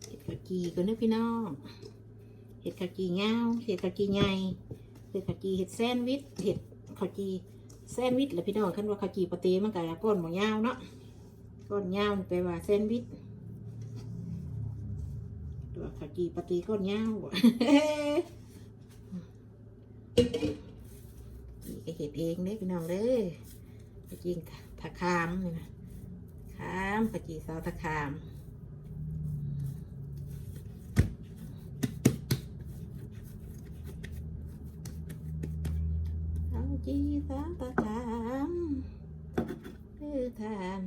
ເຮັດເຂົ້າຈີ່ກ່ອນເດີພີ່ນ້ອງ ເຮັດເຂົ້າຈີ່ຍາວ ເຮັດເຂົ້າຈີ່ໃຫຍ່ ເຮັດເຂົ້າຈີ່ ເຮັດແຊນວິດ ເຮັດເຂົ້າຈີ່ແຊນວິດລະພີ່ນ້ອງ. ຄັນວ່າເຂົ້າຈີ່ປາເຕມັນກະກ້ອນບໍ່ຍາວເນາະ ກ້ອນຍາວແປວ່າແຊນວິດ ແຕ່ວ່າເຂົ້າຈີ່ປາເຕກ້ອນຍາວ. ນີ້ກະເຮັດເອງເດ້ພີ່ນ້ອງເດີ ເຮັດເອງ ທ່າຂາມນີ້ນະ ຂາມ ເຂົ້າຈີ່ຊາວທ່າຂາມ. ເຂົ້າຈີ່ຊາວທ່າຂາມເດີທ່ານ.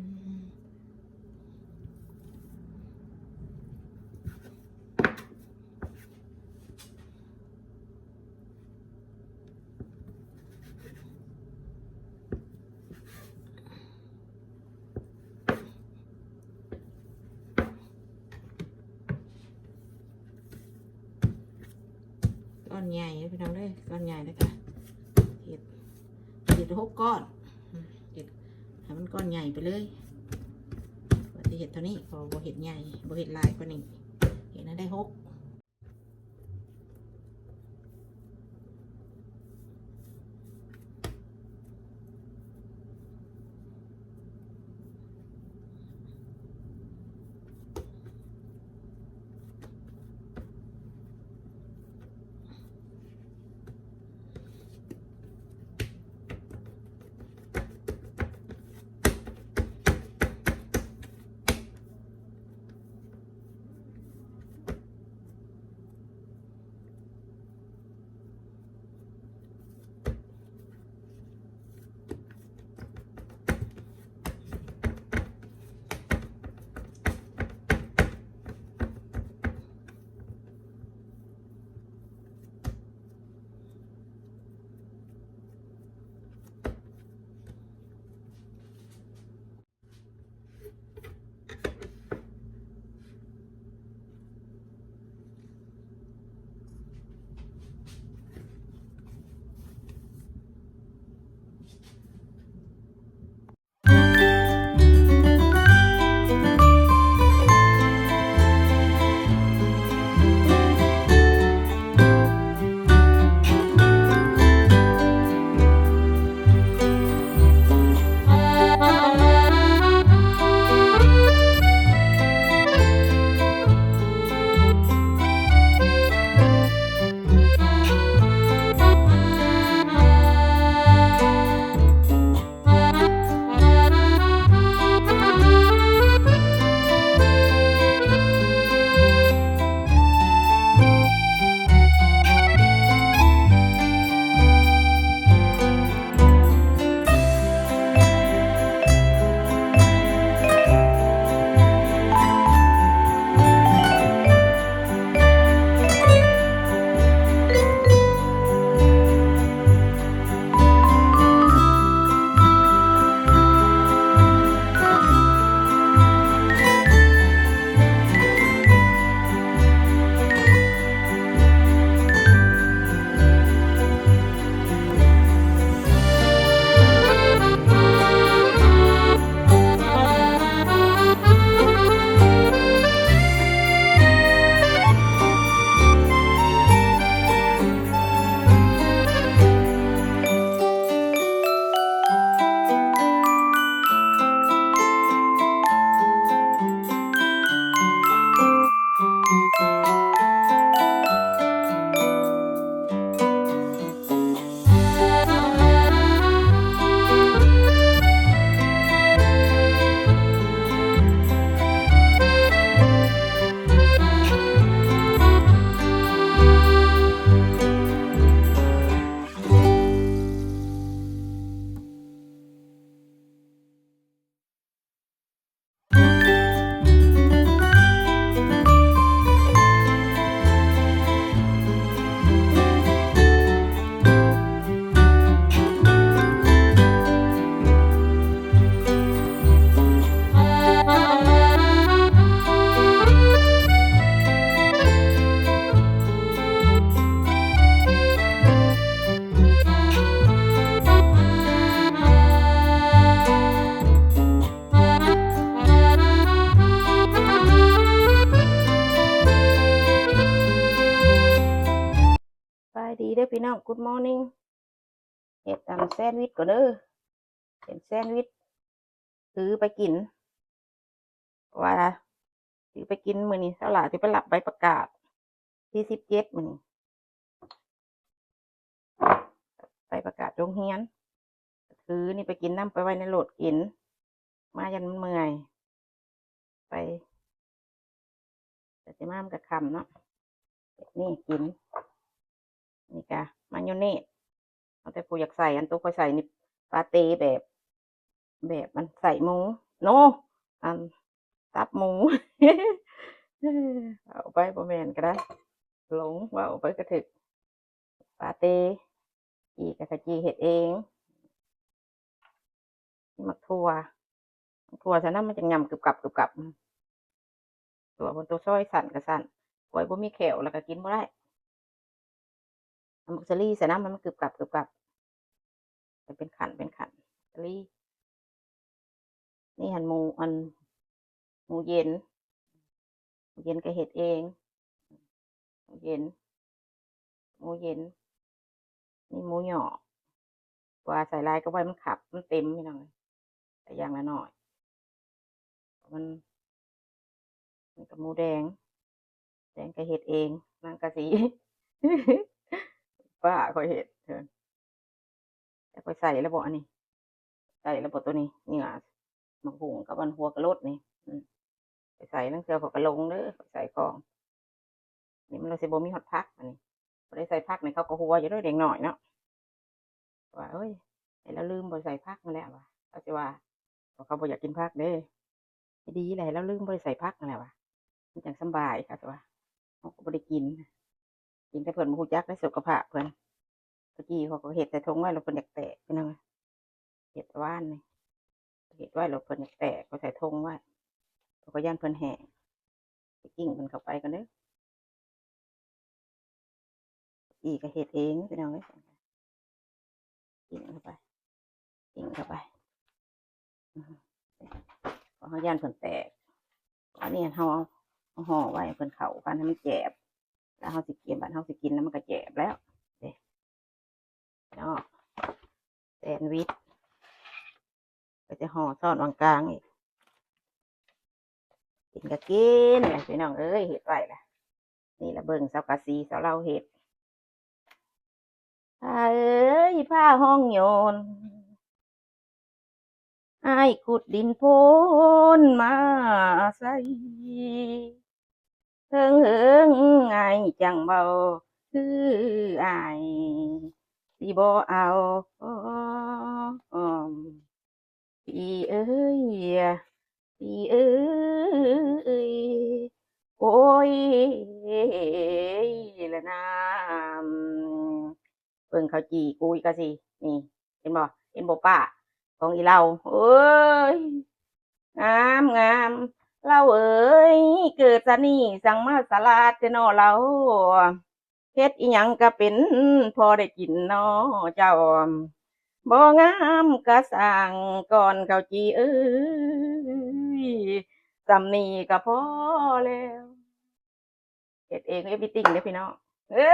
ກ້ອນໃຫຍ່ເດີພີ່ນ້ອງເດີ ກ້ອນໃຫຍ່ເດີກະເຮັດ ເຮັດຫົກກ້ອນ ເຮັດໃຫ້ມັນກ້ອນໃຫຍ່ໄປເລີຍ. ວ່າຊິເຮັດເທົ່ານີ້ ເພາະວ່າບໍ່ເຮັດໃຫຍ່ ບໍ່ເຮັດຫຼາຍກວ່ານີ້ ເຮັດໃຫ້ໄດ້ຫົກ. ດີເດີພີ່ນ້ອງ Good morning ເຮັດອັນແຊນວິດກ່ອນເດີ ເປັນແຊນວິດ ຖືໄປກິນ ເພາະວ່າຖືໄປກິນມື້ນີ້ ສາວຫຼ້າຊິໄປຮັບໃບປະກາດ ທີສິບເຈັດມື້ນີ້ ໃບປະກາດໂຮງຮຽນ ຖືນີ້ໄປກິນນຳ ໄປໄວ້ໃນລົດກິນ ມາຢ້ານມັນເມື່ອຍ ໄປ ແຕ່ຊິມາມັນກະຄ່ຳເນາະ ນີ້ກິນ ນີ້ກະມາຍອງເນສ ເອົາແຕ່ຜູ້ຢາກໃສ່ ອັນໂຕຂ້ອຍໃສ່ນີ້ປາເຕ້ແບບ ແບບມັນໃສ່ໝູ ໂນ ອັນ ຕັບໝູ ເວົ້າໄປບໍ່ແມ່ນກະໄດ້ ຫຼົງ ເວົ້າໄປກະຖືກ ປາເຕ້ ຈີ່ກະຂະຈີ່ເຮັດເອງ ໝາກຖົ່ວ ໝາກຖົ່ວຊັ້ນນະ ມັນຈັ່ງຫຍ້ຳກຶບກັບກຶບກັບ ຖົ່ວເພິ່ນໂຕຊອຍສັ້ນກະສັ້ນ ຂ້ອຍບໍ່ມີແຂ້ວແລ້ວກະກິນບໍ່ໄດ້ ເອົາໝາກສາລີໃສ່ນຳ ມັນກຶບກັບກຶບກັບ ເປັນຂັ້ນເປັນຂັ້ນ ສາລີ ນີ້ຫັ້ນໝູ ອັນ ໝູເຢັນ ໝູເຢັນກະເຮັດເອງ ໝູເຢັນ ໝູເຢັນ ນີ້ໝູຫຍໍ້ ວ່າໃສ່ຫຼາຍກະໄວ້ມັນຂັບ ມັນເຕັມພີ່ນ້ອງ ໃສ່ຢ່າງລະໜ້ອຍ ມັນ ນີ້ກະໝູແດງ ແດງກະເຮັດເອງ ນາງກະຊິ ປ້າຂ້ອຍເຮັດ ແຕ່ຂ້ອຍໃສ່ແລ້ວບໍ່ອັນນີ້ ໃສ່ແລ້ວບໍ່ໂຕນີ້ ເຫຍື່ອໝາກຫຸ່ງກັບອັນຫົວກະໂຫຼດນີ້ ອືມ ຂ້ອຍໃສ່ ລາງເທື່ອຂ້ອຍກະຫຼົງເດີ ຂ້ອຍໃສ່ຂອງ ນີ້ມັນລະຊິບໍ່ມີຮອດຜັກ ອັນນີ້ ບໍ່ໄດ້ໃສ່ຜັກນີ້ ເຂົາກະຫົວຢູ່ເດີ ເດັກນ້ອຍເນາະ ວ່າ ເອີຍ ໃຫ້ລາວລືມບໍ່ໃສ່ຜັກຫັ້ນແຫຼະວ່າ ເຂົາຊິວ່າ ເພາະເຂົາບໍ່ຢາກກິນຜັກເດ້ ດີແຫຼະ ໃຫ້ລາວລືມບໍ່ໄດ້ໃສ່ຜັກຫັ້ນແຫຼະວ່າ ມັນຈັ່ງສຳບາຍ ເຂົາຊິວ່າ ເຮົາກະບໍ່ໄດ້ກິນ ກິນແຕ່ເພິ່ນບໍ່ຮູ້ຈັກໃນສຸຂະພາບເພິ່ນ ຕະກີ້ຂ້ອຍກະເຮັດໃສ່ຖົງໄວ້ ລະເພິ່ນຢາກແຕກ ພີ່ນ້ອງ ເຮັດວານນີ້ ເຮັດໄວ້ລະເພິ່ນຢາກແຕກ ຂ້ອຍໃສ່ຖົງໄວ້ ຂ້ອຍຢ້ານເພິ່ນແຫ້ງ ຊິກິ້ງເພິ່ນເຂົ້າໄປກ່ອນເດີ ອີກະເຮັດເອງພີ່ນ້ອງເອີຍ ກິ້ງເຂົ້າໄປ ກິ້ງເຂົ້າໄປ ເພາະເຮົາຢ້ານເພິ່ນແຕກ ອັນນີ້ເຮົາເອົາຫ່ອໄວ້ໃຫ້ເພິ່ນເຂົ້າກັນ ໃຫ້ມັນແຈບ ແລ້ວເຮົາຊິກິນ ບາດເຮົາຊິກິນແລ້ວມັນກະແຈບແລ້ວເດ້ ເນາະ ແຊນວິດ ກະຈະຫໍ່ຊ້ອນຫວ່າງກາງອີກ ກິນກະກິນແຫຼະພີ່ນ້ອງເອີຍ ເຮັດໄວ້ລະ ນີ້ລະເບິ່ງສາວກາສີ ສາວລາວເຮັດ ພາເອີຍ ພາຮ້ອງໂຍນ ອ້າຍຂຸດດິນໂພນມາໃສ່ ເຖິງເຫິງອ້າຍຈັ່ງເວົ້າ ຄືອ້າຍຊິບໍ່ເອົາ ພີ່ເອີຍ ພີ່ເອີຍ ໂອ້ຍ ລະນາ ເບິ່ງເຂົາຈີ່ກຸຍກະຊິ ນີ້ ເຫັນບໍ່ ເຫັນບໍ່ປ້າ ຂອງອີ່ລາວ ເອີຍ ງາມ ງາມ ລາວເອີຍ ເກີດຊາດນີ້ ຊ່າງມາສະຫຼາດແທ້ນໍລາວ ເຮັດອີ່ຫຍັງກະເປັນ ພໍໄດ້ກິນນໍເຈົ້າ ບໍ່ງາມກະຊ່າງ ກ່ອນເຂົາຈີ່ເອີຍ ຊ່ຳນີ້ກະພໍແລ້ວ ເຮັດເອງ ເຮັດ everything ເດີພີ່ນ້ອງ ເອີ